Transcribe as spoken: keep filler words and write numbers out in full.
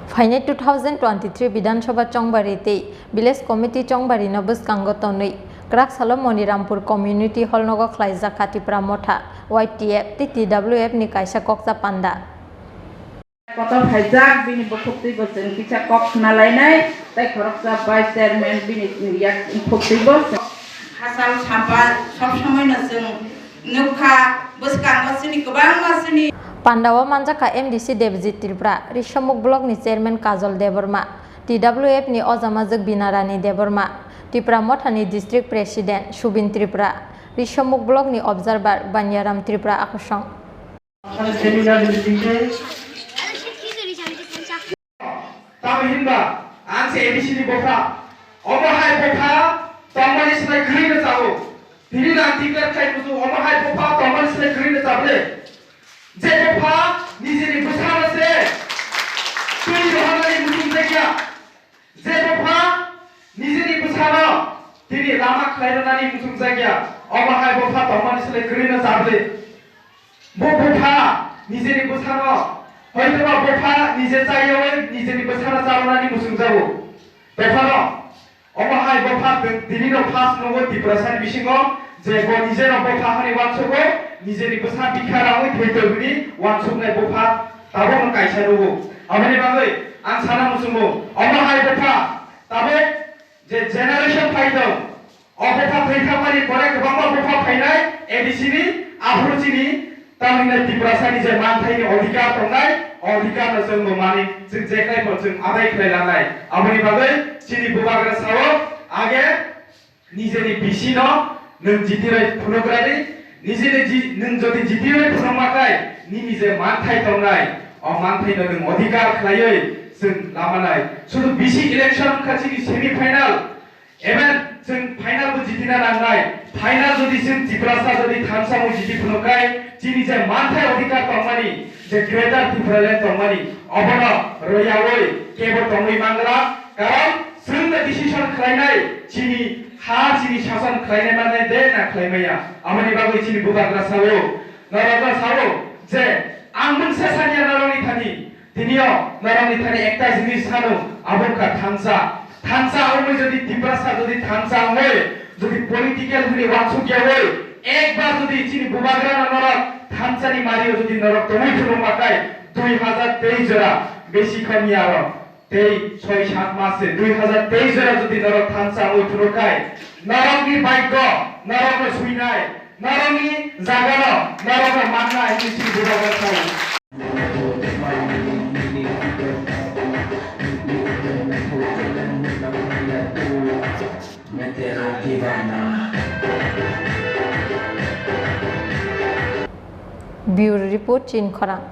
Phainai two thousand twenty-three Bidhan Sabha Chongbari tei Village Committee Chongbari no bwskango tonwi kwrak salo Monirampur Community Hall nogo khlaijak kha Tipra Motha Y T F tei T W F ni kaisa kokcha panda. Kotor phaijak bini bukhuktwi bo chwng kisa kok khna lainai tei khoroksa vice chairman bini yak bukhuktwi bo. Hachal sampa sob somoi no chwng nukha bwskango chini kwbangma chini. Panda o manjakha M D C Debjit Tripura, Risomuk Block ni Chairman Kajol Debbarma, T W F ni Ojamajwk Binarani Debbarma, Tipra Motha ni District President Subin Tripura, Risomuk Block ni Observer Banyaram Tripura akosong. Tamhinba ang se A D C ni bopha, omo hai bopha tongmani slai kwrwi no chao. Tini nang declare khai bujo, omo hai bopha tongmani slai kwrwi no chao le. Je bopha nijeni bwsano se twi rohornani muchung jakya. Je bopha nijeni bwsano tini lama khlai rwnani muchung jakya, omo hai bopha tongmani slai kwrwi no chao le. Bo bopha nijeni bwsano, hoitoba bopha nije chayawi nijeni bwsano chalonani muchungjago. Tephano omo hai bopha di-, dinino first nugo Tiprasani bisingo je bo nijeno bopha hwnwi uansugo, nijeni bwsa bikha rangwi thwi tongwini uansuknai bopha tabukno kaisa nugo. Aboni bagwi ang sana muchungo, omo hai bopha tabuk je generation phaitong, o bopha thwi thangmani pore kwbangma bopha phainai A D C ni, aphuru chini tamni Tiprasani je manthaini odhikar tongnai, o odhikar no chwng bo mani, chwng jekhai bo chwng adai khlai lanai. Aboni bagwi chini bubagra sao, age nijeni bisi no nwng jitiroi phunugradi, nijeni ji-, nwng jodi jitiroi phunukma khai, nini je manthai tongnai, o manthai no nwng odhikar khlaiwi chwng lamanai. Sudu bisi election wngkha chini semi final, Even chwng final bo jitina nangnai. Final jodi chwng Tiprasa jodi thansa mui jiti phunuk khai, chini je manthai odhikar tongmani, je Greater Tipraland tongmani, obono royawi kebo tongwi mangla. Karon chwngno decision khlainai, chini ha, chini sason khlainai mannai de na khlaimaya. Aboni bagwi chini bubagra sao, norokno sao je ang mungsa sanya norokni thani. Tinio norokni thani ekta jinis sanu, abo wngkha thansa. Thansa wngwi jodi Tiprasa jodi thansa wngwi jodi political hwnwi uansuk yawi, ekbar jodi chini bubagrano norok thansani mario jodi norok tongwi phunukma khai, dui hazar teis jora besi kha miya aro tei soi sat mas se dui hazar teis jora jodi norok thansa wngwi phunuk khai, norokni bhagyo norokno swinai. Norokni jagano norokno manna hwnwi chini bubagra sao. Bureau Report, Chinkhorang.